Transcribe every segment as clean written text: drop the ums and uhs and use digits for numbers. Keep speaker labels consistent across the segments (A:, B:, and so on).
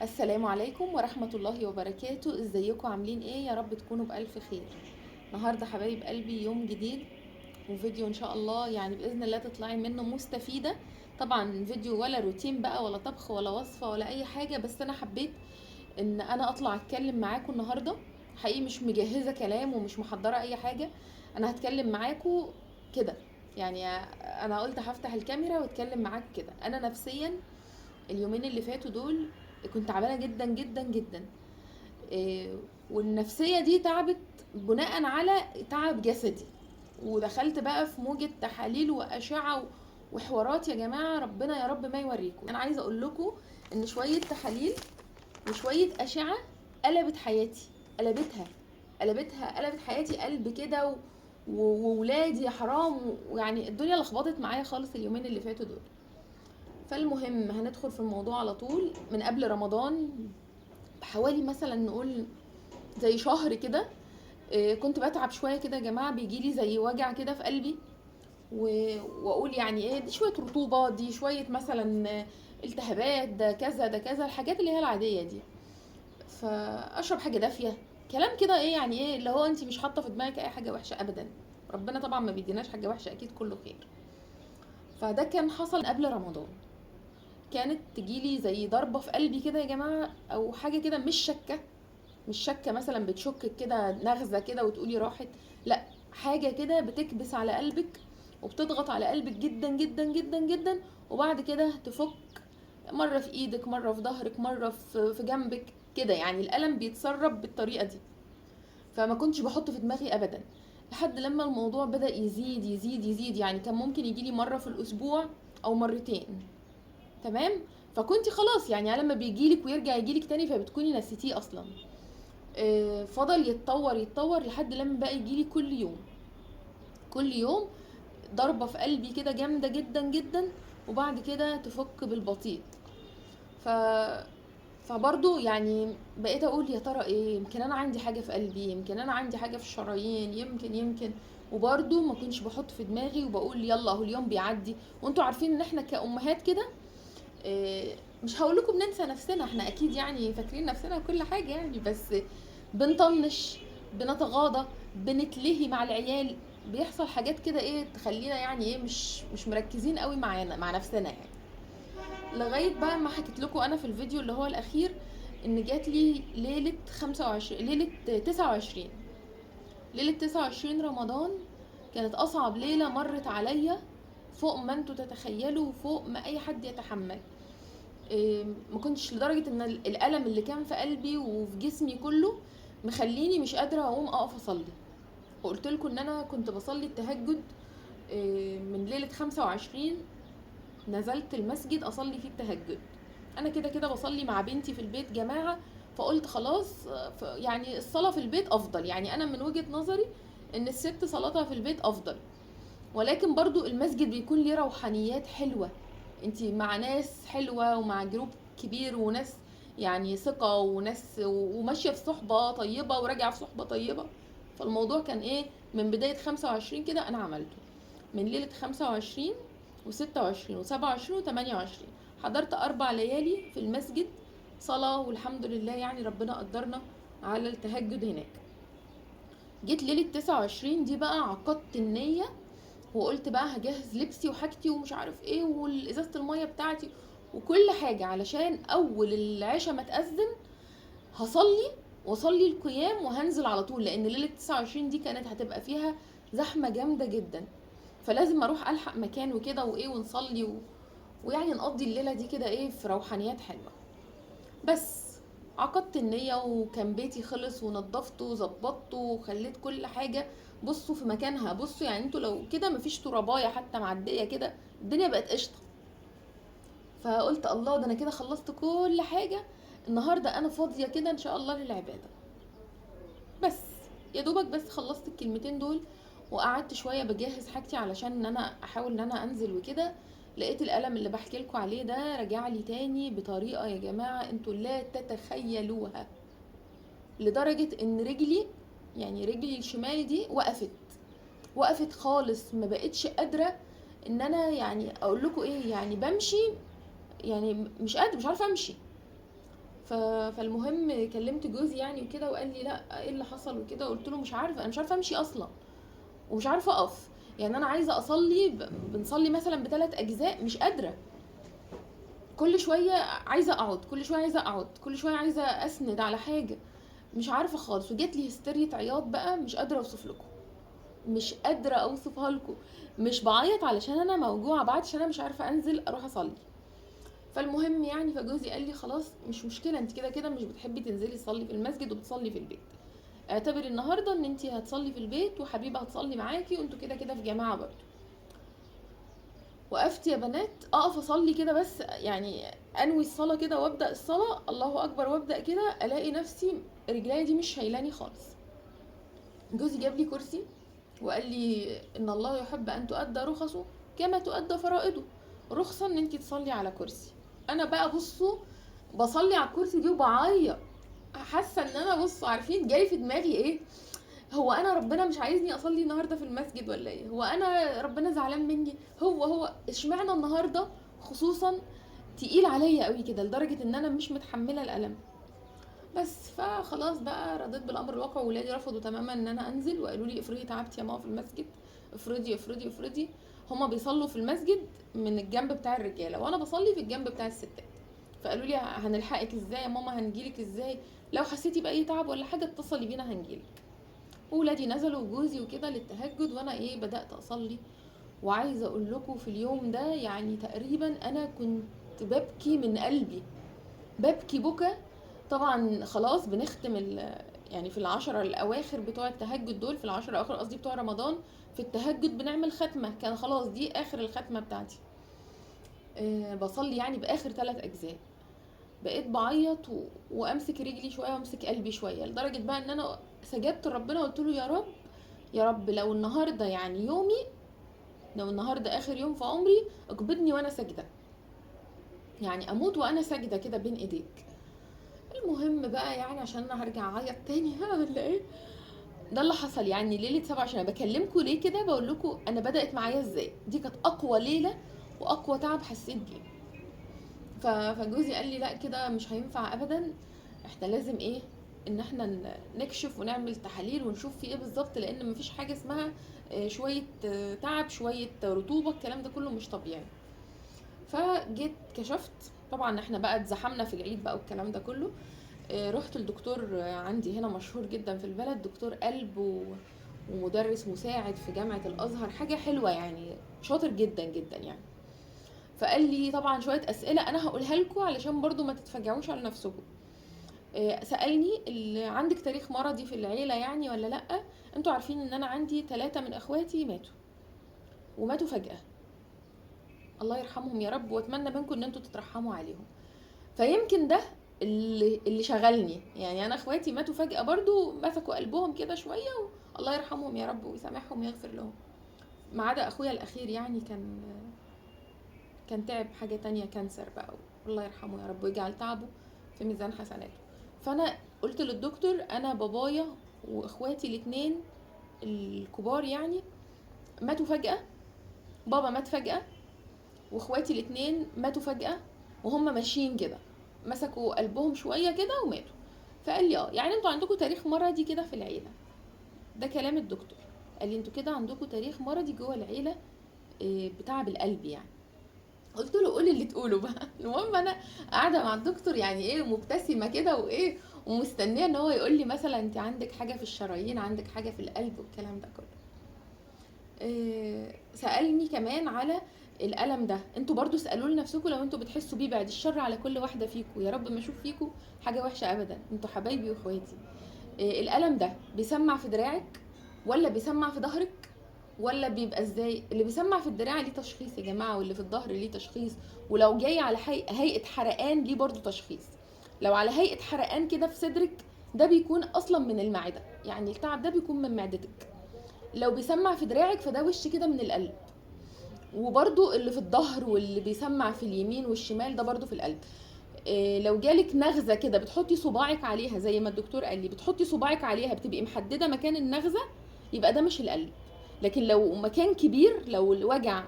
A: السلام عليكم ورحمة الله وبركاته. ازيكم عاملين ايه؟ يا رب تكونوا بألف خير. النهاردة حبايب قلبي يوم جديد وفيديو ان شاء الله يعني بإذن الله تطلعي منه مستفيدة. طبعا فيديو ولا روتين بقى ولا طبخ ولا وصفة ولا اي حاجة، بس انا حبيت ان انا اطلع اتكلم معاكم النهاردة. حقيقي مش مجهزة كلام ومش محضرة اي حاجة، انا هتكلم معاكم كده، يعني انا قلت هفتح الكاميرا واتكلم معاكم كده. انا نفسيا اليومين اللي فاتوا دول كنت تعبانة جدا جدا جدا، والنفسية دي تعبت بناء على تعب جسدي، ودخلت بقى في موجه تحاليل واشعه وحوارات يا جماعة، ربنا يا رب ما يوريكم. انا عايزه اقول لكم ان شوية تحاليل وشوية اشعه قلبت حياتي، قلبتها قلبتها قلبت حياتي قلب كده، وولادي يا حرام، ويعني الدنيا لخبطت معايا خالص اليومين اللي فاتوا دول. فالمهم هندخل في الموضوع على طول. من قبل رمضان بحوالي مثلا نقول زي شهر كده، كنت بتعب شوية كده يا جماعة، بيجيلي زي وجع كده في قلبي، واقول يعني ايه دي، شوية رطوبة، دي شوية مثلا التهابات، ده كذا ده كذا، الحاجات اللي هي العادية دي. فاشرب حاجة دافيه، كلام كده ايه يعني ايه اللي هو انت مش حاطه في دماغك اي حاجة وحشة ابدا، ربنا طبعا ما بيديناش حاجة وحشة، اكيد كله خير. فده كان حصل قبل رمضان، كانت تجيلي زي ضربه في قلبي كده يا جماعة، او حاجة كده، مش شكه، مش شكه مثلا بتشكك كده نغزه كده وتقولي راحت، لا حاجة كده بتكبس على قلبك وبتضغط على قلبك جدا جدا جدا جدا، وبعد كده تفك، مرة في ايدك، مرة في ظهرك، مرة في جنبك كده، يعني الالم بيتسرب بالطريقة دي. فما كنتش بحطه في دماغي ابدا، لحد لما الموضوع بدا يزيد يزيد يزيد، يعني كان ممكن يجيلي مرة في الاسبوع او مرتين، تمام؟ فكنت خلاص يعني لما بيجيلك ويرجع يجيلك تاني فبتكوني نسيتيه اصلا. فضل يتطور يتطور لحد لما بقى يجيلي كل يوم، كل يوم ضربه في قلبي كده جامدة جدا جدا، وبعد كده تفك بالبطيء. فبرضو يعني بقيت اقول يا ترى ايه، يمكن انا عندي حاجة في قلبي، يمكن انا عندي حاجة في الشرايين، يمكن يمكن، وبرضو ما كنتش بحط في دماغي وبقول يلا اهو اليوم بيعدي. وانتوا عارفين ان احنا كأمهات كده، مش هقول لكم بننسى نفسنا، احنا اكيد يعني فاكرين نفسنا كل حاجة يعني، بس بنطنش، بنتغاضى، بنتلهي مع العيال، بيحصل حاجات كده ايه تخلينا يعني ايه مش مركزين قوي معانا مع نفسنا يعني. لغاية بقى ما حكيت لكم انا في الفيديو اللي هو الاخير ان جات لي ليلة 25، ليلة 29، ليلة 29 رمضان كانت اصعب ليلة مرت عليا، فوق ما انتوا تتخيلوا وفوق ما اي حد يتحمل. ما كنتش لدرجة ان الالم اللي كان في قلبي وفي جسمي كله مخليني مش قادرة اقوم اقف اصلي. وقلت لكم ان انا كنت بصلي التهجد، من ليلة 25 نزلت المسجد اصلي فيه التهجد. انا كده كده بصلي مع بنتي في البيت جماعة، فقلت خلاص، يعني الصلاة في البيت افضل، يعني انا من وجهه نظري ان الست صلاتها في البيت افضل، ولكن برضو المسجد بيكون ليه روحانيات حلوة، انتي مع ناس حلوة ومع جروب كبير وناس يعني ثقة وناس وماشية في صحبه طيبة وراجعه في صحبه طيبة. فالموضوع كان ايه من بداية 25 كده انا عملته، من ليلة 25 وستة وعشرين وسبعة وعشرين وتمانية وعشرين حضرت 4 ليالي في المسجد صلاة، والحمد لله يعني ربنا قدرنا على التهجد هناك. جيت ليلة 29 دي بقى عقدت النية وقلت بقى هجهز لبسي وحاجتي ومش عارف ايه والازازة المية بتاعتي وكل حاجة، علشان اول العشاء ما تأذن هصلي واصلي القيام وهنزل على طول، لان ليلة 29 دي كانت هتبقى فيها زحمة جامدة جدا، فلازم اروح الحق مكان وكده وايه ونصلي ويعني نقضي الليلة دي كده ايه في روحانيات حلوة. بس عقدت النية وكان بيتي خلص ونظفته وظبطته وخليت كل حاجة بصوا في مكانها، بصوا يعني انتوا لو كده مفيش ترابايه حتى معدية كده، الدنيا بقت قشطة. فقلت الله ده انا كده خلصت كل حاجة، النهاردة انا فاضية كده ان شاء الله للعبادة. بس يا دوبك بس خلصت الكلمتين دول وقعدت شوية بجهز حاجتي علشان ان انا احاول ان انا انزل وكده. لقيت القلم اللي بحكي لكم عليه ده رجع لي تاني بطريقة يا جماعة انتوا لا تتخيلوها، لدرجة ان رجلي يعني رجلي الشمال دي وقفت، وقفت خالص، ما بقتش قادرة ان انا يعني اقول لكم ايه، يعني بمشي يعني مش قادرة، مش عارفة امشي. فالمهم كلمت جوزي يعني وكده، وقال لي لا ايه اللي حصل وكده، قلت له مش عارفه، انا مش عارفه امشي اصلا ومش عارفه اقف، يعني انا عايزه اصلي، بنصلي مثلا ب3 اجزاء مش قادرة، كل شوية عايزه اقعد، كل شوية عايزه اقعد، كل شوية عايزه اسند على حاجة، مش عارفه خالص. وجات لي هستيريا عياط بقى مش قادرة اوصف لكم، مش قادرة اوصفها لكم، مش بعيط علشان انا موجوعه، بعيط عشان انا مش عارفه انزل اروح اصلي. فالمهم يعني فجوزي قال لي خلاص مش مشكلة، انت كده كده مش بتحبي تنزلي تصلي في المسجد وبتصلي في البيت، اعتبري النهارده ان انت هتصلي في البيت وحبيبه هتصلي معاكي، وانتوا كده كده في جماعة برضو. وقفت يا بنات اقف اصلي كده، بس يعني انوي الصلاة كده وابدا الصلاة، الله اكبر، وابدا كده الاقي نفسي رجلي دي مش شايلاني خالص. جوزي جاب لي كرسي وقال لي ان الله يحب ان تؤدى رخصه كما تؤدى فرائضه، رخصه ان انت تصلي على كرسي. انا بقى بصوا بصلي على الكرسي دي وبعيط، حاسه ان انا بصوا عارفين جاي في دماغي ايه، هو انا ربنا مش عايزني اصلي النهارده في المسجد ولا ايه؟ هو انا ربنا زعلان مني؟ هو اشمعنى النهارده خصوصا تقيل عليا قوي كده لدرجة ان انا مش متحملة الالم. بس فخلاص بقى رضيت بالامر الواقع، وولادي رفضوا تماما ان انا انزل، وقالوا لي افرضي تعبتي يا ماما في المسجد، افرضي افرضي افرضي. هما بيصلوا في المسجد من الجنب بتاع الرجالة وانا بصلي في الجنب بتاع الستات، فقالوا لي هنلحقك ازاي يا ماما، هنجيلك ازاي، لو حسيتي باي تعب ولا حاجة اتصلي بينا هنجيلك. وولادي نزلوا وجوزي وكده للتهجد، وانا ايه بدات اصلي. وعايزه اقول لكم في اليوم ده يعني تقريبا انا كنت ببكي من قلبي، ببكي بكى. طبعا خلاص بنختم يعني في العشرة الاواخر بتوع التهجد دول، في العشرة الاواخر قصدي بتوع رمضان، في التهجد بنعمل ختمه، كان خلاص دي اخر الختمة بتاعتي. بصلي يعني باخر 3 اجزاء، بقيت بعيط وامسك رجلي شوية وامسك قلبي شوية، لدرجة بقى ان انا سجدت لربنا وقلت له يا رب يا رب لو النهارده يعني يومي، لو النهارده اخر يوم في عمري اقبضني وانا ساجدة، يعني اموت وانا ساجدة كده بين ايديك. المهم بقى يعني عشان انا هرجع اعيط تاني ولا ايه، ده اللي حصل يعني ليلة 7. عشان انا بكلمكم ليه كده، بقول لكم انا بدات معايا ازاي، دي كانت اقوى ليلة واقوى تعب حسيت بيه. فجوزي قال لي لا كده مش هينفع ابدا، احنا لازم ايه ان احنا نكشف ونعمل تحاليل ونشوف في ايه بالظبط، لان مفيش حاجة اسمها شوية تعب شوية رطوبة، الكلام ده كله مش طبيعي. فجيت كشفت، طبعا احنا بقى اتزحمنا في العيد بقى والكلام ده كله. رحت الدكتور عندي هنا مشهور جدا في البلد، دكتور قلب ومدرس مساعد في جامعه الازهر، حاجة حلوة يعني، شاطر جدا جدا يعني. فقال لي طبعا شوية اسئلة انا هقولها لكم علشان برضو ما تتفاجئوش على نفسكم. سالني اللي عندك تاريخ مرضي في العيلة يعني ولا لا؟ انتوا عارفين ان انا عندي 3 من اخواتي ماتوا، وماتوا فجاة، الله يرحمهم يا رب، واتمنى منكم ان انتوا تترحموا عليهم. فيمكن ده اللي شغلني يعني، انا اخواتي ماتوا فجاة برضو، مسكوا قلبهم كده شوية، والله يرحمهم يا رب ويسامحهم ويغفر لهم، ما عدا اخويا الاخير يعني كان تعب حاجة تانية، cancer بقى، الله يرحمه يا رب ويجعل تعبه في ميزان حسناته. فانا قلت للدكتور انا بابايا واخواتي الاثنين الكبار يعني ماتوا فجأة، بابا مات فجأة واخواتي الاثنين ماتوا فجأة وهم ماشيين كده، مسكوا قلبهم شوية كده وماتوا. فقال لي يعني انتوا عندكم تاريخ مرضي كده في العيلة، ده كلام الدكتور، قال لي انتوا كده عندكم تاريخ مرضي جوه العيلة بتعب القلب يعني. قلت له قول اللي تقوله بقى. المهم انا قاعدة مع الدكتور يعني ايه مبتسمة كده وايه ومستنيه ان هو يقول لي مثلا انت عندك حاجة في الشرايين، عندك حاجة في القلب والكلام ده كله. سالني كمان على الالم ده، انتوا برضو اسالوا لنفسكم لو انتوا بتحسوا بيه، بعد الشر على كل واحدة فيكم يا رب ما اشوف فيكم حاجة وحشة ابدا، انتوا حبايبي واخواتي. الالم ده بيسمع في دراعك ولا بيسمع في ظهرك ولا بيبقى ازاي؟ اللي بيسمع في الدراع ليه تشخيص يا جماعة، واللي في الظهر ليه تشخيص، ولو جاي على هيئة حرقان ليه برضو تشخيص. لو على هيئة حرقان كده في صدرك ده بيكون اصلا من المعدة، يعني التعب ده بيكون من معدتك. لو بيسمع في دراعك فده وش كده من القلب، وبرضو اللي في الظهر واللي بيسمع في اليمين والشمال ده برضو في القلب. لو جالك نغزه كده بتحطي صباعك عليها زي ما الدكتور قال لي، بتحطي صباعك عليها بتبقي محددة مكان النغزه، يبقى ده مش القلب. لكن لو مكان كبير، لو الوجع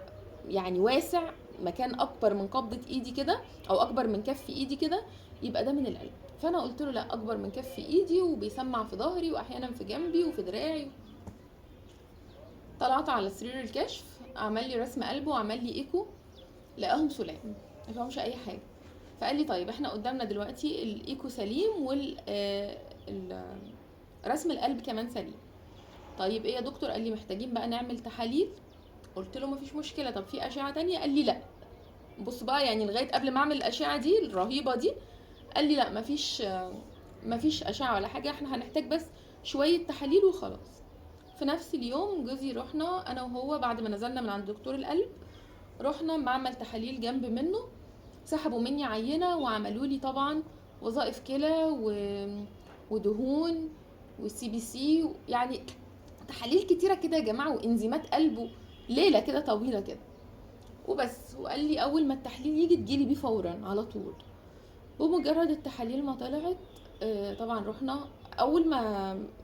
A: يعني واسع، مكان اكبر من قبضه ايدي كده او اكبر من كف ايدي كده، يبقى ده من القلب. فانا قلت له لا، اكبر من كف ايدي وبيسمع في ظهري واحيانا في جنبي وفي دراعي. طلعت على سرير الكشف، عمل لي رسم قلب وعمل لي ايكو، لقاهم سلام ما فيهمش اي حاجة. فقال لي طيب احنا قدامنا دلوقتي الايكو سليم وال رسم القلب كمان سليم. طيب ايه يا دكتور؟ قال لي محتاجين بقى نعمل تحاليل. قلت له مفيش مشكلة، طب في اشعه تانية؟ قال لي لا. بص بقى يعني لغاية قبل ما اعمل الاشعة دي الرهيبة دي قال لي لا مفيش اشعه ولا حاجة، احنا هنحتاج بس شوية تحاليل وخلاص. في نفس اليوم جوزي رحنا انا وهو بعد ما نزلنا من عند دكتور القلب، رحنا معمل تحاليل جنب منه، سحبوا مني عينه وعملوا لي طبعا وظائف كلى ودهون و CBC، يعني تحاليل كتيرة كده يا جماعة، وانزيمات قلب، ليلة كده طويلة كده وبس. وقال لي اول ما التحليل يجي تجيلي بيه فورا على طول. بمجرد التحاليل ما طلعت، طبعا رحنا اول ما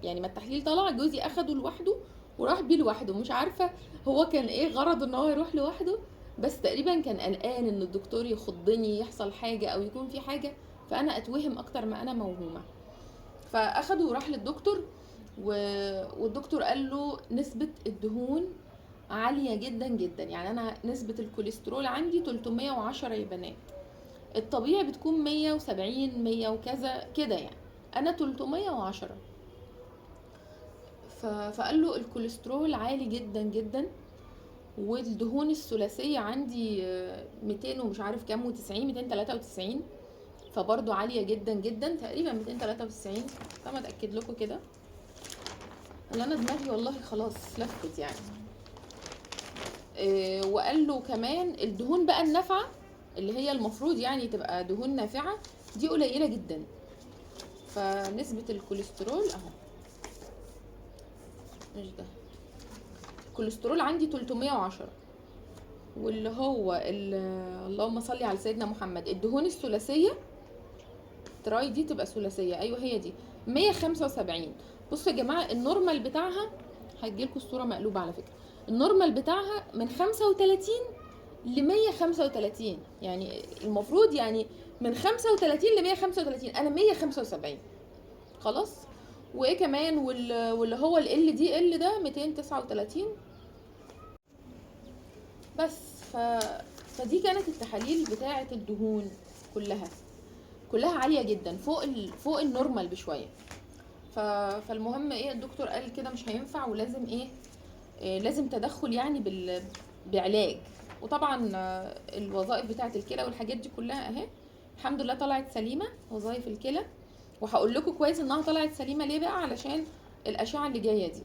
A: يعني ما التحليل طلع جوزي اخده لوحده وراح بيه لوحده، مش عارفه هو كان ايه غرضه ان هو يروح لوحده، بس تقريبا كان قلقان ان الدكتور يخضني يحصل حاجة او يكون في حاجة فانا اتوهم اكتر ما انا موهومه. فاخده وراح للدكتور، والدكتور قال له نسبه الدهون عالية جدا جدا، يعني انا نسبه الكوليسترول عندي 310 يا بنات، الطبيعي بتكون 170 100 وكذا كده، يعني انا 310. فقال له الكوليسترول عالي جدا جدا، والدهون الثلاثية عندي 200 ومش عارف كام و90، 293، فبرضو عالية جدا جدا، تقريبا 293. فما اتاكد لكم كده اللي انا دماغي والله خلاص لفت يعني. وقال له كمان الدهون بقى النافعة اللي هي المفروض يعني تبقى دهون نافعة دي قليله جدا. فنسبة الكوليسترول اهو، مش ده الكوليسترول عندي 310، واللي هو اللهم صل على سيدنا محمد، الدهون الثلاثية tri دي تبقى ثلاثية، ايوه هي دي 175. بصوا يا جماعة ال normal بتاعها هتجيلكوا الصورة مقلوبة على فكرة، ال normal بتاعها من 35 ل 135، يعني المفروض يعني من 35 ل 135، انا 175 خلاص. وايه كمان واللي هو LDL ده 239 بس. فدي كانت التحاليل بتاعه الدهون كلها عالية جدا فوق ال normal بشوية. فالمهم ايه الدكتور قال كده مش هينفع، ولازم ايه، لازم تدخل يعني بعلاج. وطبعا الوظائف بتاعه الكلى والحاجات دي كلها اهي الحمد لله طلعت سليمة وظائف الكلى. وهقول لكم كويس انها طلعت سليمة ليه بقى، علشان الاشعة اللي جاية دي.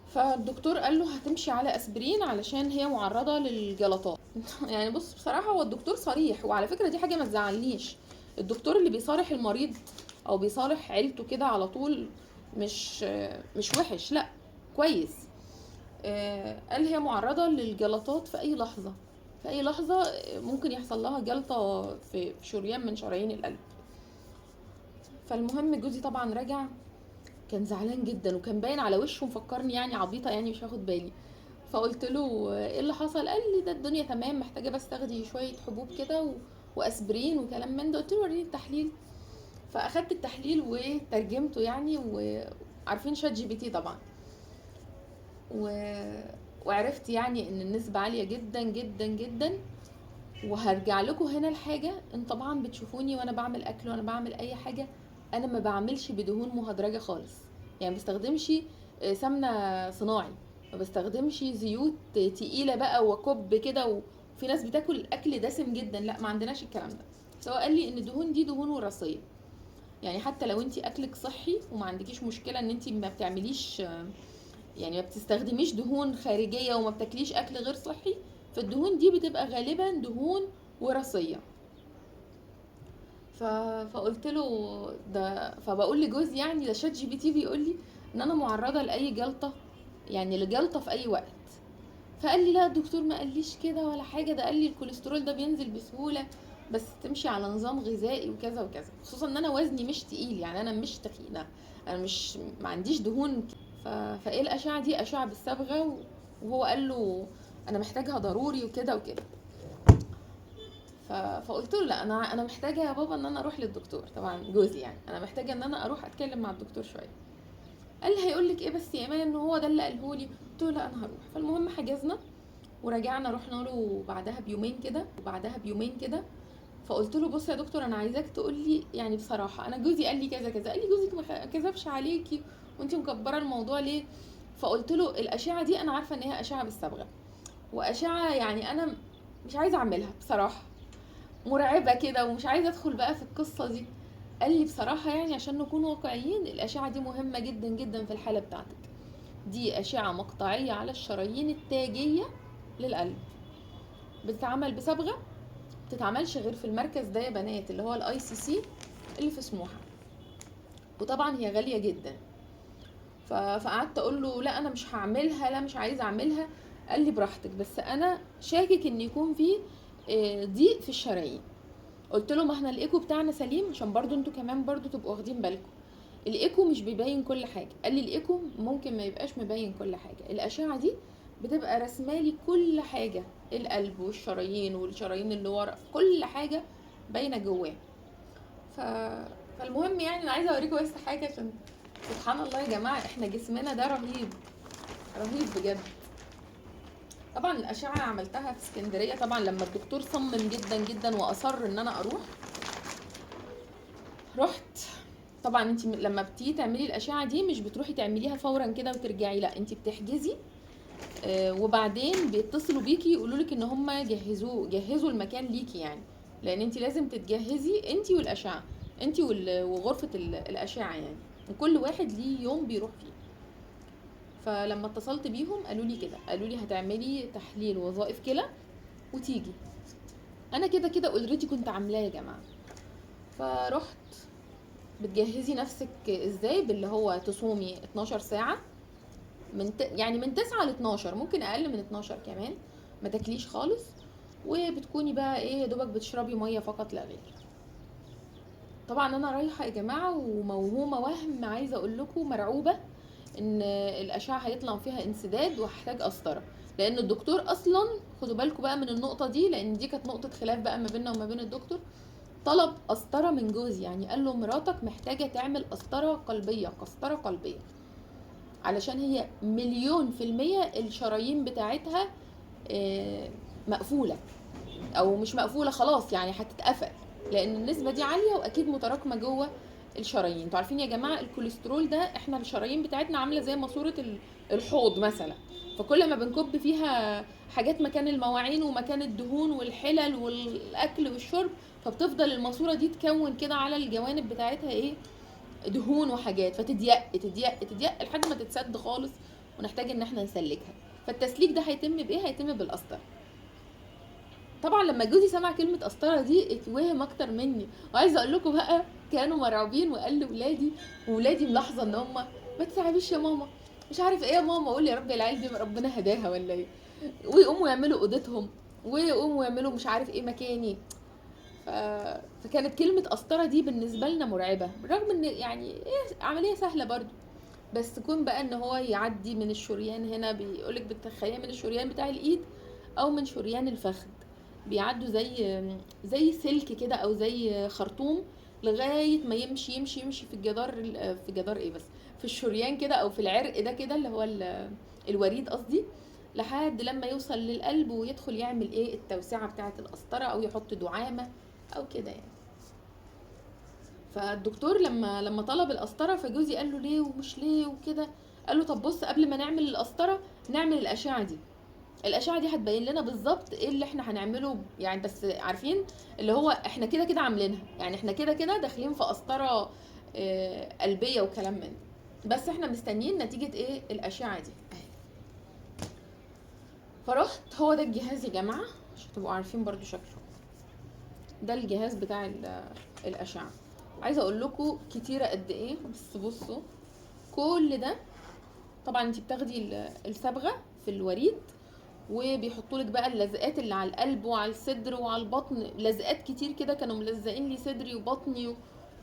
A: فالدكتور قال له هتمشي على اسبرين علشان هي معرضه للجلطات. يعني بص بصراحة هو الدكتور صريح، وعلى فكرة دي حاجة ما تزعلنيش، الدكتور اللي بيصارح المريض او بيصارح عيلته كده على طول مش وحش، لا كويس. قال هي معرضه للجلطات في اي لحظة، في اي لحظة ممكن يحصل لها جلطة في شريان من شرايين القلب. فالمهم جوزي طبعا رجع كان زعلان جدا، وكان باين على وشه مفكرني يعني عبيطه يعني مش هاخد بالي. فقلت له ايه اللي حصل؟ قال لي ده الدنيا تمام، محتاجه بس تاخدي شوية حبوب كده واسبرين وكلام من ده. قلت له وريني التحليل. فاخدت التحليل وترجمته يعني، وعارفين ChatGPT طبعا، وعرفت يعني ان النسبة عالية جدا جدا جدا. وهرجع لكم هنا الحاجة، ان طبعا بتشوفوني وانا بعمل اكل وانا بعمل اي حاجة، انا ما بعملش بدهون مهدرجه خالص، يعني ما بستخدمش سمنه صناعي، ما بستخدمش زيوت تقيلة بقى وكب كده، وفي ناس بتاكل اكل دسم جدا، لا ما عندناش الكلام ده. سواء قال لي ان الدهون دي دهون وراثية، يعني حتى لو انت اكلك صحي وما عندكيش مشكلة ان انت ما بتعمليش يعني ما بتستخدميش دهون خارجية وما بتاكليش اكل غير صحي، فالدهون دي بتبقى غالبا دهون وراثية. فقلت له ده، فبقول لجوزي يعني ده ChatGPT بيقول لي ان انا معرضه لاي جلطة، يعني لجلطه في اي وقت. فقال لي لا الدكتور ما قاليش كده ولا حاجة، ده قال لي الكوليسترول ده بينزل بسهولة بس تمشي على نظام غذائي وكذا وكذا، خصوصا ان انا وزني مش تقيل، يعني انا مش تخينة، انا مش ما عنديش دهون. فايه الاشعة دي؟ اشعه بالصبغه، وهو قال له انا محتاجها ضروري وكده وكده. فقلت له لا، انا محتاجه يا بابا ان انا اروح للدكتور، طبعا جوزي يعني، انا محتاجه ان انا اروح اتكلم مع الدكتور شوية. قال لي هيقول لك ايه بس يا ايمان ان هو ده اللي قاله لي؟ قلت له لا انا هروح. فالمهم حجزنا ورجعنا، رحنا له بعدها بيومين كده، وبعدها بيومين كده. فقلت له بص يا دكتور، انا عايزاك تقول لي يعني بصراحة، انا جوزي قال لي كذا كذا. قال لي جوزك ما كذبش عليكي وانت مكبره الموضوع ليه؟ فقلت له الاشعة دي انا عارفه ان هي اشعه بالصبغه، واشعه يعني انا مش عايزه اعملها بصراحة، مرعبة كده ومش عايزه ادخل بقى في القصة دي. قال لي بصراحة يعني عشان نكون واقعيين، الاشعة دي مهمة جدا جدا في الحالة بتاعتك، دي اشعه مقطعيه على الشرايين التاجيه للقلب، بتتعمل بصبغه، بتتعملش غير في المركز ده يا بنات اللي هو ال ICC اللي في سموحه، وطبعا هي غالية جدا. فقعدت اقول له لا انا مش هعملها، لا مش عايزه اعملها. قال لي براحتك، بس انا شاكك ان يكون في ضيق في الشرايين. قلت له ما احنا الايكو بتاعنا سليم، عشان برضو انتوا كمان برضو تبقوا واخدين بالكم، الايكو مش بيبين كل حاجة. قال لي الايكو ممكن ما يبقاش مبين كل حاجة، الاشعة دي بتبقى رسمالي كل حاجة، القلب والشرايين والشرايين اللي ورا، كل حاجة باينة جواه. فالمهم يعني انا عايزه اوريكم بس حاجة، عشان سبحان الله يا جماعة احنا جسمنا ده رهيب رهيب بجد. طبعا الاشعة عملتها في اسكندرية، طبعا لما الدكتور صمم جدا جدا واصر ان انا اروح، رحت. طبعا انت لما بتيجي تعملي الاشعة دي مش بتروحي تعمليها فورا كده وترجعي، لا انت بتحجزي، وبعدين بيتصلوا بيكي يقولوا لك ان هم جهزوا المكان ليكي يعني، لان انت لازم تتجهزي انت والاشعه، انت وغرفه الاشعة يعني، وكل واحد ليه يوم بيروح فيه. فلما اتصلت بيهم قالوا لي كده، قالوا لي هتعملي تحليل وظائف كلى وتيجي. انا كده كده already كنت عاملاه يا جماعة. فرحت. بتجهزي نفسك ازاي؟ باللي هو تصومي 12 ساعة، يعني من 9 ل 12، ممكن اقل من 12 كمان، ما تاكليش خالص، وبتكوني بقى ايه يا دوبك بتشربي مية فقط لا غير. طبعا انا رايحة يا جماعة وموهومه وهم، عايزه اقول لكم مرعوبه ان الاشعة هيطلع فيها انسداد وهحتاج قسطره، لان الدكتور اصلا خدوا بالكم بقى من النقطة دي، لان دي كانت نقطة خلاف بقى ما بيننا وما بين الدكتور. طلب قسطره من جوزي، يعني قال له مراتك محتاجه تعمل قسطره قلبية، قسطره قلبية، علشان هي 1,000,000% الشرايين بتاعتها مقفولة او مش مقفولة خلاص يعني هتتقفل، لان النسبة دي عالية واكيد متراكمه جوه الشرايين. انتوا عارفين يا جماعة الكوليسترول ده احنا الشرايين بتاعتنا عامله زي ماسوره الحوض مثلا، فكل ما بنكب فيها حاجات مكان المواعين ومكان الدهون والحلل والاكل والشرب، فبتفضل الماسورة دي تكون كده على الجوانب بتاعتها ايه، دهون وحاجات، فتضيق تضيق تضيق لحد ما تتسد خالص ونحتاج ان احنا نسلكها. فالتسليك ده هيتم بايه؟ هيتم بالقسطره. طبعا لما جوزي سمع كلمة قسطره دي اتوهم اكتر مني، وعايزه اقول لكم بقى كانوا مرعوبين، وقال لولادي، وولادي ملاحظة ان هم ما تتعبيش يا ماما، مش عارف ايه يا ماما، اقول يا رب العيال دي ربنا هداها ولا ايه، ويقوموا يعملوا اوضتهم ويقوموا يعملوا مش عارف ايه مكاني. فكانت كلمة قسطره دي بالنسبة لنا مرعبة، بالرغم ان يعني إيه عملية سهلة برضو، بس كون بقى ان هو يعدي من الشريان هنا، بيقولك بتخيل من الشريان بتاع الايد او من شريان الفخذ، بيعدوا زي سلك كده او زي خرطوم لغاية ما يمشي يمشي يمشي في الجدار، في جدار ايه بس في الشريان كده او في العرق ده كده اللي هو الوريد قصدي، لحد لما يوصل للقلب ويدخل يعمل ايه التوسعة بتاعه القسطرة او يحط دعامة او كده يعني. فالدكتور لما طلب القسطرة فجوزي قال له ليه ومش ليه وكده، قال له طب بص قبل ما نعمل القسطرة نعمل الاشعة دي، الاشعة دي هتبين لنا بالظبط ايه اللي احنا هنعمله يعني، بس عارفين اللي هو احنا كده كده عاملينها يعني، احنا كده كده داخلين في قسطره قلبية وكلام من ده، بس احنا مستنيين نتيجة ايه الاشعة دي اهي. فرحت، هو ده الجهاز يا جماعة عشان تبقوا عارفين برضو شكله، ده الجهاز بتاع الاشعة. عايزه اقول لكم كتيرة قد ايه، بس بصوا كل ده. طبعا انت بتاخدي الصبغه في الوريد، وبيحطوا لك بقى اللزقات اللي على القلب وعلى الصدر وعلى البطن، لزقات كتير كده، كانوا ملزقين لي صدري وبطني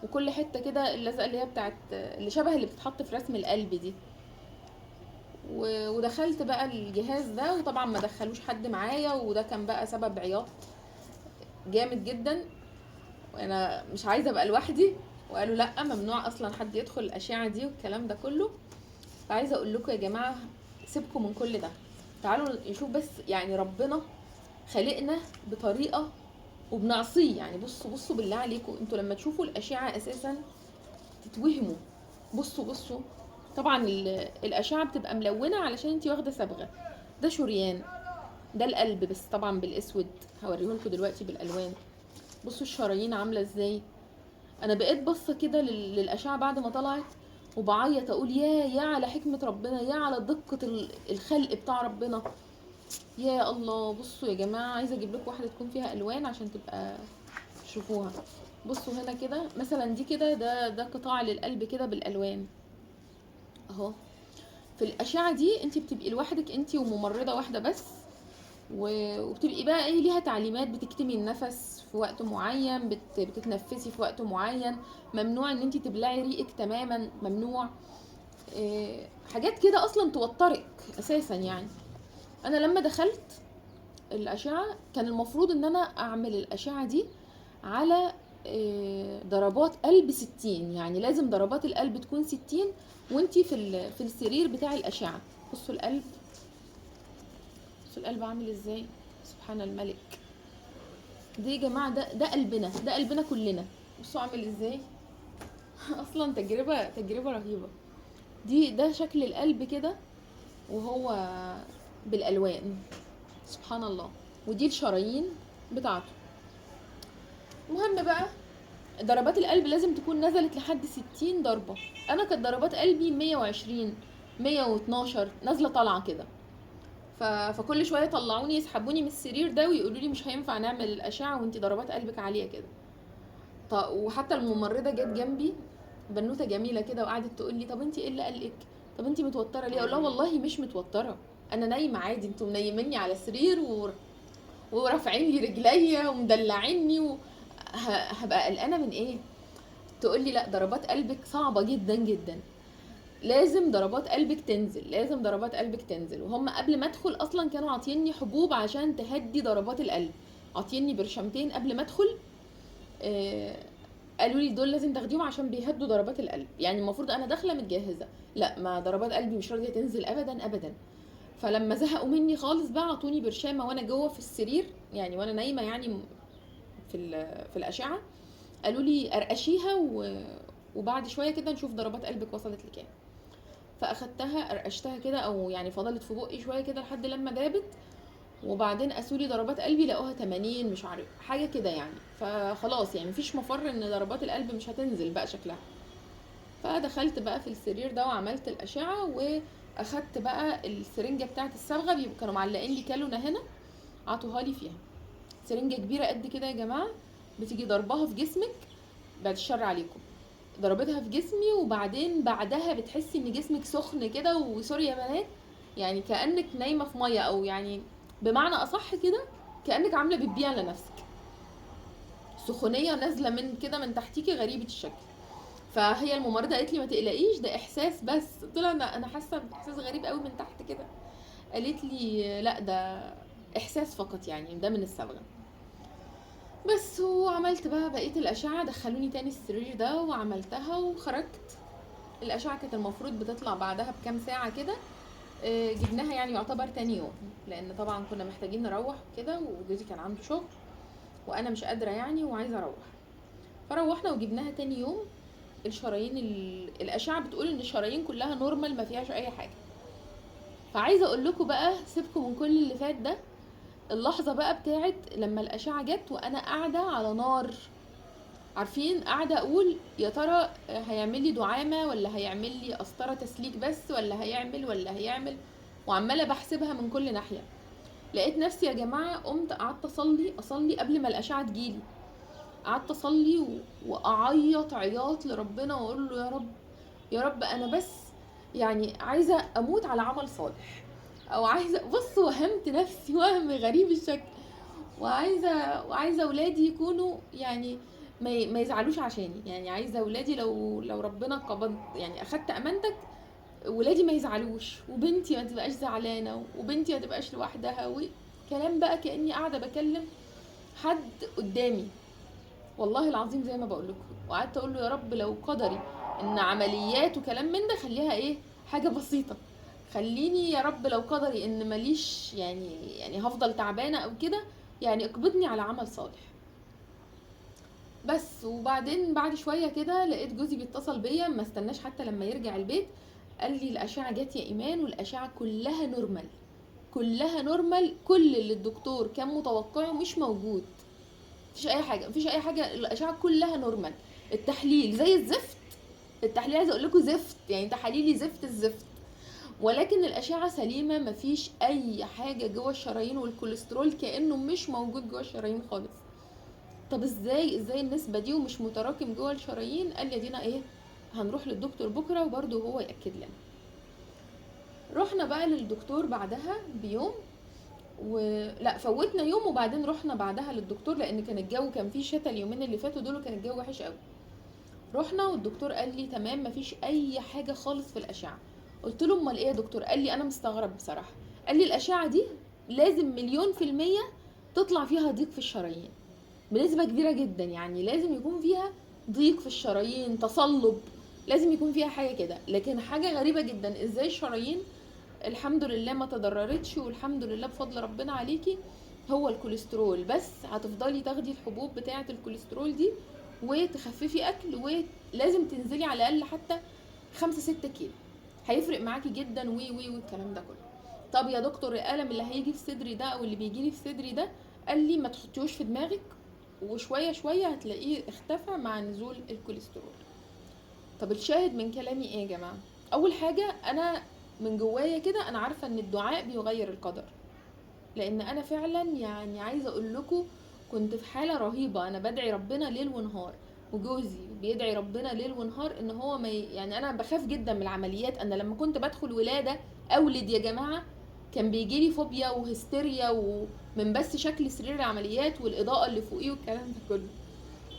A: وكل حتة كده، اللزقه اللي هي بتاعت اللي شبه اللي بتتحط في رسم القلب دي. ودخلت بقى الجهاز ده، وطبعا ما دخلوش حد معايا، وده كان بقى سبب عياط جامد جدا، وانا مش عايزه ابقى لوحدي، وقالوا لا ممنوع اصلا حد يدخل الاشعة دي والكلام ده كله. فعايزه اقول لكم يا جماعة سيبكم من كل ده، تعالوا نشوف بس يعني ربنا خلقنا بطريقة وبنعصيه. يعني بصوا بالله عليكم، انتوا لما تشوفوا الاشعة اساسا تتوهموا. بصوا طبعا الاشعة بتبقى ملونة علشان انتي واخده صبغة. ده شريان، ده القلب بس طبعا بالاسود، هوريهولكوا دلوقتي بالالوان. بصوا الشرايين عامله ازاي. انا بقيت بصة كده للاشعه بعد ما طلعت وبعيط اقول يا على حكمه ربنا، يا على دقه الخلق بتاع ربنا، يا الله. بصوا يا جماعة، عايزه اجيب لكم واحدة تكون فيها الوان عشان تبقى تشوفوها. بصوا هنا كده مثلا، دي كده ده قطاع للقلب كده بالالوان اهو. في الاشعة دي انت بتبقي لوحدك، انت وممرضه واحدة بس، وبتبقي بقى ايه ليها تعليمات، بتكتمي النفس في وقت معين، بتتنفسي في وقت معين، ممنوع ان انت تبلعي ريقك تماما، ممنوع إيه حاجات كده اصلا توترك اساسا. يعني انا لما دخلت الاشعة كان المفروض ان انا اعمل الاشعة دي على إيه ضربات قلب 60، يعني لازم ضربات القلب تكون 60 وانتي في السرير بتاع الاشعة. بصوا القلب، بصوا القلب عامل ازاي، سبحان الملك. دي يا جماعة ده قلبنا، ده قلبنا كلنا. بصوا عامل ازاي اصلا تجربه رهيبة. ده شكل القلب كده وهو بالالوان، سبحان الله. ودي الشرايين بتاعته. المهم بقى ضربات القلب لازم تكون نزلت لحد 60 ضربه. انا كانت ضربات قلبي 120 112 نازله طالعه كده. فكل شوية طلعوني يسحبوني من السرير ده ويقولوا لي مش هينفع نعمل الاشعة وانتي ضربات قلبك عالية كده. وحتى الممرضة جت جنبي، بنوته جميلة كده، وقعدت تقول لي طب انتي ايه اللي قلقك؟ طب انتي متوترة ليه؟ اقول لها والله مش متوترة، انا نايمة عادي، انتوا منيميني على السرير ورافعين لي رجليا ومدلعيني هبقى قلقانة من ايه؟ تقول لي لا ضربات قلبك صعبة جدا جدا، لازم ضربات قلبك تنزل، لازم ضربات قلبك تنزل. وهم قبل ما ادخل اصلا كانوا عاطيني حبوب عشان تهدي ضربات القلب، عاطيني برشامتين قبل ما ادخل، قالوا لي دول لازم تاخديهم عشان بيهدوا ضربات القلب. يعني المفروض انا داخله متجهزه، لا ما ضربات قلبي مش راضية تنزل ابدا ابدا. فلما زهقوا مني خالص بقى عطوني برشامه وانا جوه في السرير، يعني وانا نايمة يعني في الاشعة، قالوا لي ارقشيها وبعد شوية كده نشوف ضربات قلبك وصلت لكام. فاخدتها قرقشتها كده، او يعني فضلت في بقي شوية كده لحد لما دابت، وبعدين قاسوا لي ضربات قلبي لقوها 80 مش عارف حاجة كده يعني. فخلاص يعني مفيش مفر ان ضربات القلب مش هتنزل بقى شكلها. فدخلت بقى في السرير ده وعملت الاشعة، واخدت بقى السرنجه بتاعه الصبغه، كانوا معلقين لي كالونه هنا عطوها لي فيها، سرنجه كبيرة قد كده يا جماعة، بتيجي ضربها في جسمك، بعد الشر عليكم، ضربتها في جسمي، وبعدين بعدها بتحسي ان جسمك سخن كده، وسوري يا بنات يعني كانك نايمة في مية، او يعني بمعنى اصح كده كانك عامله بتبيع على نفسك، سخونيه نازله من كده من تحتيكي غريبة الشكل. فهي الممرضة قالت لي ما تقلقيش ده احساس بس. قلت لها انا حاسه باحساس غريب قوي من تحت كده. قالت لي لا ده احساس فقط، يعني ده من الصبغه بس. وعملت بقى بقية الاشعة، دخلوني تاني السرير ده وعملتها وخرجت. الاشعة كانت المفروض بتطلع بعدها بكام ساعة كده، جبناها يعني يعتبر تاني يوم، لان طبعا كنا محتاجين نروح كده، وجوزي كان عنده شغل وانا مش قادرة يعني وعايزه اروح. فروحنا وجبناها تاني يوم. الشرايين الاشعة بتقول ان الشرايين كلها normal ما فيهاش اي حاجة. فعايزه اقول لكم بقى سيبكم من كل اللي فات ده، اللحظة بقى بتاعت لما الاشعة جت وانا قاعدة على نار، عارفين قاعدة اقول يا ترى هيعمل لي دعامة ولا هيعمل لي قسطره تسليك بس، ولا هيعمل ولا هيعمل، وعماله بحسبها من كل ناحية. لقيت نفسي يا جماعة قمت قعدت اصلي قبل ما الاشعة تجيلي، قعدت اصلي واعيط عياط لربنا واقول له يا رب يا رب انا بس يعني عايزه اموت على عمل صالح، او عايزه بص وهمت نفسي وهم غريب الشكل، وعايزه اولادي يكونوا يعني ما يزعلوش عشاني، يعني عايزه اولادي لو ربنا قبض يعني اخدت امانتك ولادي ما يزعلوش، وبنتي ما تبقاش زعلانة، وبنتي ما تبقاش لوحدها، وكلام بقى كاني قاعدة بكلم حد قدامي والله العظيم زي ما بقول لكم. وقعدت اقول له يا رب لو قدري ان عمليات وكلام من ده خليها ايه، حاجة بسيطة، خليني يا رب لو قدري ان ماليش يعني هفضل تعبانة او كده، يعني اقبضني على عمل صالح بس. وبعدين بعد شوية كده لقيت جوزي بيتصل بيا، ما استناش حتى لما يرجع البيت، قال لي الاشعة جت يا ايمان والاشعه كلها normal، كلها normal، كل اللي الدكتور كان متوقعه مش موجود، مفيش اي حاجة، مفيش اي حاجة، الاشعة كلها normal، التحليل زي الزفت، التحليل عايزه اقول لكم زفت، يعني تحاليلي زفت الزفت، ولكن الاشعة سليمة، مفيش اي حاجة جوه الشرايين، والكوليسترول كانه مش موجود جوه الشرايين خالص. طب ازاي النسبة دي ومش متراكم جوه الشرايين؟ قال لي دينا ايه، هنروح للدكتور بكره وبرده هو ياكد لنا. رحنا بقى للدكتور بعدها بيوم، لا فوتنا يوم وبعدين رحنا بعدها للدكتور، لان كان الجو كان فيه شتا اليومين اللي فاتوا دول، كان الجو وحش قوي. رحنا والدكتور قال لي تمام مفيش اي حاجة خالص في الاشعة. قلت له امال ايه يا دكتور؟ قال لي انا مستغرب بصراحة، قال لي الاشعة دي لازم 1,000,000% تطلع فيها ضيق في الشرايين بنسبة كبيرة جدا، يعني لازم يكون فيها ضيق في الشرايين، تصلب، لازم يكون فيها حاجة كده. لكن حاجة غريبة جدا، ازاي الشرايين الحمد لله ما تضررتش، والحمد لله بفضل ربنا عليكي، هو الكوليسترول بس، هتفضلي تاخدي الحبوب بتاعه الكوليسترول دي وتخففي اكل، ولازم تنزلي على الاقل حتى 5-6 كيلو، هيفرق معاكي جدا وي وي والكلام ده كله. طب يا دكتور الالم اللي هيجي في صدري ده او اللي بيجي لي في صدري ده؟ قال لي ما تحطيهوش في دماغك، وشوية شوية هتلاقيه اختفى مع نزول الكوليسترول. طب الشاهد من كلامي ايه يا جماعة؟ اول حاجة انا من جوايا كده انا عارفه ان الدعاء بيغير القدر، لان انا فعلا يعني عايزه اقول لكم كنت في حاله رهيبة، انا بدعي ربنا ليل ونهار، وجوزي بيدعي ربنا ليل ونهار ان هو ما يعني انا بخاف جدا من العمليات. انا لما كنت بدخل ولاده اولد يا جماعة كان بيجيلي فوبيا وهستيريا ومن بس شكل سرير العمليات والاضاءة اللي فوقيه والكلام ده كله،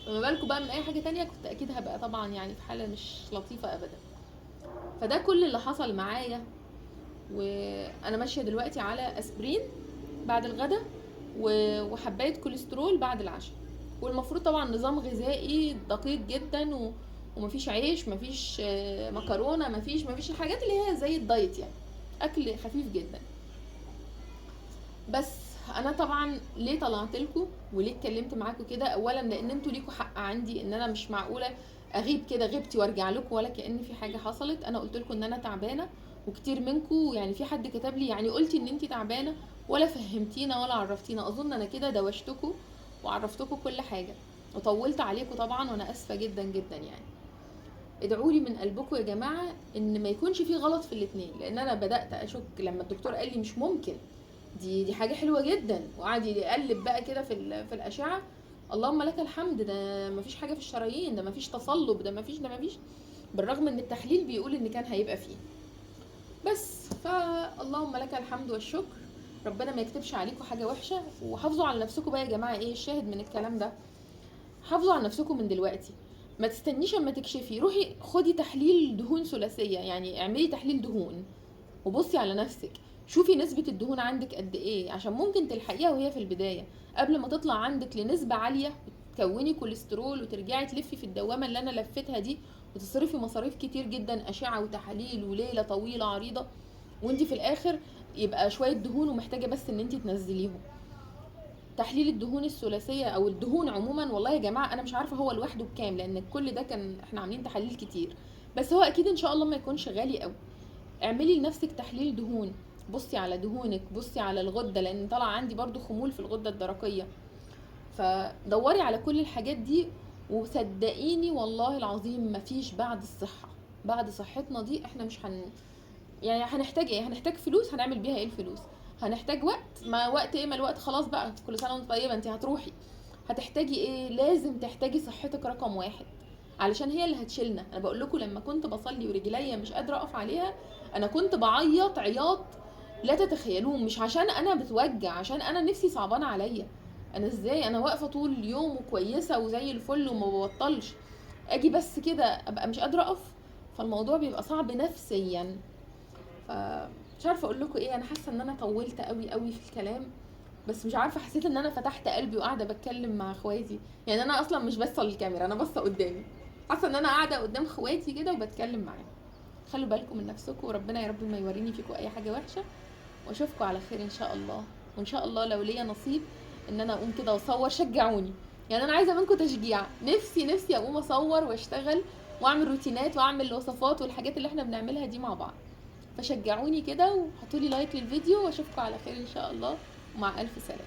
A: فما بالكم بقى من اي حاجة تانية، كنت اكيد هبقى طبعا يعني في حاله مش لطيفة ابدا. فده كل اللي حصل معايا، وانا ماشية دلوقتي على اسبرين بعد الغدا وحبايه كوليسترول بعد العشاء، والمفروض طبعا نظام غذائي دقيق جدا، ومفيش عيش، مفيش مكرونه، مفيش الحاجات اللي هي زي الدايت، يعني اكل خفيف جدا. بس انا طبعا ليه طلعت لكم وليه اتكلمت معاكم كده؟ اولا لان انتوا ليكوا حق عندي ان انا مش معقولة اغيب كده غيبتي وارجع لكم ولا كأن في حاجة حصلت. انا قلت لكم ان انا تعبانة، وكتير منكم يعني في حد كتب لي يعني قلتي ان انتي تعبانة ولا فهمتينا ولا عرفتينا. اظن انا كده دوشتكم وعرفتكم كل حاجة وطولت عليكم طبعا، وانا اسفه جدا جدا. يعني ادعوا لي من قلبكم يا جماعة ان ما يكونش في غلط في الاثنين، لان انا بدات اشك لما الدكتور قال لي مش ممكن، دي حاجة حلوة جدا، وقعد يقلب بقى كده في الاشعة، اللهم لك الحمد، ده مفيش حاجة في الشرايين، ده مفيش تصلب، ده مفيش، ده مفيش، بالرغم ان التحليل بيقول ان كان هيبقى فيه. بس فاللهم لك الحمد والشكر، ربنا ما يكتبش عليكم حاجة وحشة، وحافظوا على نفسكم بقى يا جماعة. ايه الشاهد من الكلام ده؟ حافظوا على نفسكم من دلوقتي، ما تستنيش اما تكشفي، روحي خدي تحليل دهون ثلاثية، يعني اعملي تحليل دهون وبصي على نفسك، شوفي نسبة الدهون عندك قد ايه، عشان ممكن تلحقيها وهي في البداية قبل ما تطلع عندك لنسبة عالية وتكوني كوليسترول وترجعي تلفي في الدوامة اللي انا لفتها دي، وتصرفي مصاريف كتير جدا، اشعة وتحاليل وليلة طويلة عريضة، وانتي في الاخر يبقى شوية دهون ومحتاجة بس ان انتي تنزليهم. تحليل الدهون الثلاثية او الدهون عموما، والله يا جماعة انا مش عارفة هو لوحده بكام، لان كل ده كان احنا عاملين تحاليل كتير، بس هو اكيد ان شاء الله ما يكونش غالي قوي. اعملي لنفسك تحليل دهون، بصي على دهونك، بصي على الغدة، لان طلع عندي برضو خمول في الغدة الدرقية، فدوري على كل الحاجات دي. وصدقيني والله العظيم مفيش بعد الصحة، بعد صحتنا دي احنا مش يعني هنحتاج ايه؟ هنحتاج فلوس، هنعمل بيها ايه الفلوس؟ هنحتاج وقت، ما وقت ايه؟ ما الوقت خلاص بقى، كل سنة وانت طيبة، انت هتروحي هتحتاجي ايه؟ لازم تحتاجي صحتك رقم واحد، علشان هي اللي هتشيلنا. انا بقول لكم لما كنت بصلي ورجليا مش قادرة اقف عليها، انا كنت بعيط عياط لا تتخيلوه، مش عشان انا بتوجع، عشان انا نفسي صعبانه عليا، انا ازاي انا واقفة طول اليوم وكويسة وزي الفل وما ببطلش، اجي بس كده ابقى مش قادرة اقف، فالموضوع بيبقى صعب نفسيا. فمش عارفه اقول لكم ايه، انا حاسه ان انا طولت قوي قوي في الكلام، بس مش عارفه، حسيت ان انا فتحت قلبي وقاعدة بتكلم مع اخواتي. يعني انا اصلا مش باصة للكاميرا، انا باصة قدامي، حاسه ان انا قاعدة قدام اخواتي كده وبتكلم معاهم. خلوا بالكم من نفسكم، وربنا يا رب ما يوريني فيكم اي حاجة وحشة، واشوفكم على خير ان شاء الله. وان شاء الله لو ليا نصيب ان انا اقوم كده واصور، شجعوني، يعني انا عايزه منكم تشجيع. نفسي اقوم اصور واشتغل واعمل روتينات واعمل وصفات والحاجات اللي احنا بنعملها دي مع بعض. فشجعوني كده وحطوا لي like للفيديو، واشوفكم على خير ان شاء الله، ومع الف سلامه.